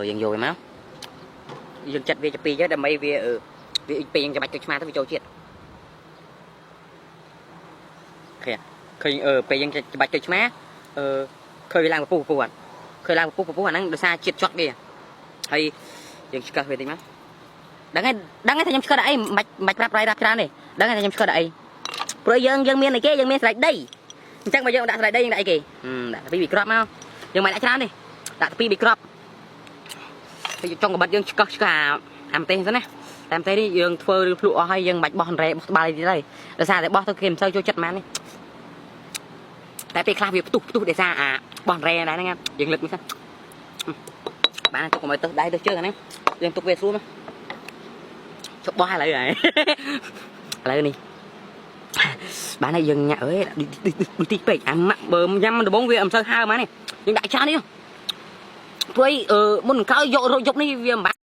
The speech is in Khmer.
យើងយកវាមកយើងចាត់វាជាពីរទៅដើម្បីវាវាពេលយើងច្បាច់ទឹកឆ្មាទៅវាចូលជាតិឃើញឃើញពេលយើងច្បាច់ទឹកឆ្មាឃើញវាឡើងពពុះពពុះអត់ឃើញឡើងពពុះពពុះអាហ្នឹងដោយសារជាតិចត់វាហើយយើងឆ្កឹះវាតិចមកដឹងហើយដឹងហើយថាខ្ញុំឆ្កឹះដាក់អីមិនបាច់ប្រាប់រាយរាប់ច្រើនទេដឹងហើយថាខ្ញុំឆ្កឹះដាក់អីព្រោះយើងយើងមានអីគេយើងមានស្រេចដីអញ្ចឹងបើយើងដាក់ស្រេចដីយើងដាក់អីគេដាក់ពីរគ្រាប់មកយើងមិនដាក់ច្រើនទេដាក់ពីរបីគ្រាប់ហើយចុងកបិតយើងឆ្កឹះឆ្កឹះអាអាម្ទេសហ្នឹងណាតែម្ទេសនេះយើងធ្វើភ្លក់អស់ហើយយើងមិនបាច់បោះអន្រេបោះត្បាល់អីទៀតហើយដោយសារតែបោះទៅគេមិនសូវចូលចិត្តហ្មងនេះតែពេលខ្លះវាផ្ទុះផ្ទុះដោយសារអាបោះអន្រេដែរហ្នឹងយើងលឹកមួយសិនបានទុកកុំឲ្យទៅដៃទៅជើងអាហ្នឹងយើងទុកវាស្រួលមកជប់បោះឥឡូវហើយឥឡូវនេះបានហើយយើងញាក់អើយដូចតិចពេកអាម៉ាក់បើញ៉ាំដំបងវាមិនសូវហើហ្មងនេះយើងដាក់ច្រើននេះព្រោះអីមុនក្រោយយករយប់នេះវាមិនបាន។